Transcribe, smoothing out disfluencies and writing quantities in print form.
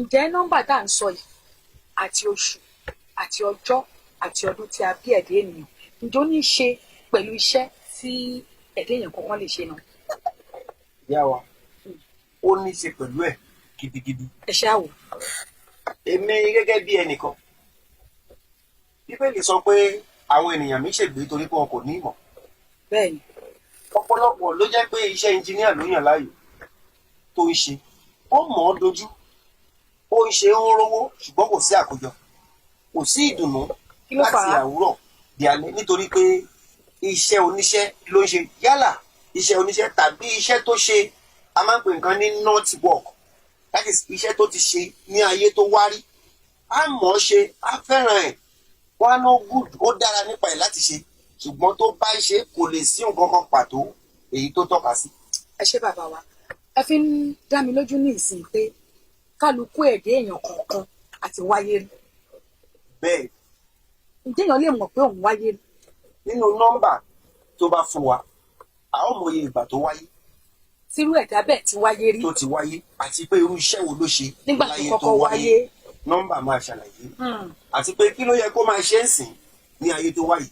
Ǹjẹ́ nọ́mbà tá à ń sọ yìí àti oṣù àti ọjọ́ àti ọdún tí a bí ẹ̀dá ènìyàn, ǹjẹ́ ó ní í ṣe pẹ̀lú iṣẹ́ tí ẹ̀dá èèyàn kọ̀ọ̀kan lè ṣe náà? Ìyá wa, ó ní í ṣe pẹ̀lú ẹ̀ gidigidi. Ẹ ṣáà wò. Èmi gẹ́gẹ́ bí ẹnìkan, Bíbélì sọ pé àwọn ènìyàn mi ṣègbé torí pé wọn kò ní ìmọ̀. Bẹ́ẹ̀ni. Ọ̀pọ̀lọpọ̀ ló jẹ́ pé iṣẹ́ engineer ló yàn láàyò tó ń ṣe. Ó mọ̀ ọ́ dojú, ó ń ṣe, ó ń rówó, ṣùgbọ́n kò sí àkójọ, kò sí ìdùnnú Kí ló fà láti á? àwúrọ̀ di alẹ́, nítorí pé iṣẹ́ oníṣẹ́ ló ń ṣe. Yálà iṣẹ́ oníṣẹ́ tàbí iṣẹ́ tó ṣe, a máa ń pè nǹkan ní not work, that is, iṣẹ́ tó ti ṣe ní ayé tó wárí. Á mọ̀ ọ́ ṣe, á fẹ́ràn ẹ̀, wọ́n á ná good, ó dára nípa ẹ̀ láti ṣe, ṣùgbọ́n tó bá ṣe, kò lè sí nǹkan kan pàtó èyí tó tọ́ka sí. Ẹ ṣé, bàbá wa. Ẹ fi ń dá mi lójú ní ìsìn pé kálukú ẹ̀dá èèyàn kọ̀ọ̀kan àti wáyé rí. Bẹ́ẹ̀. Ǹjẹ́ èèyàn lè mọ̀ pé òun wáyé rí? Nínú nọ́mbà tó bá fún wa, a ó mọye ìgbà tó wáyé. Tírú ẹ̀dá bẹ́ẹ̀ ti wáyé rí. Tó ti wáyé, àti pé irú iṣẹ́ wo ló ṣe nígbà tó láyé kọ́kọ́ wáyé. Nọ́mbà máa ṣàlàyé, àti pé kí ló yẹ kó máa ṣe ń sìn ní ayé tó wáyé.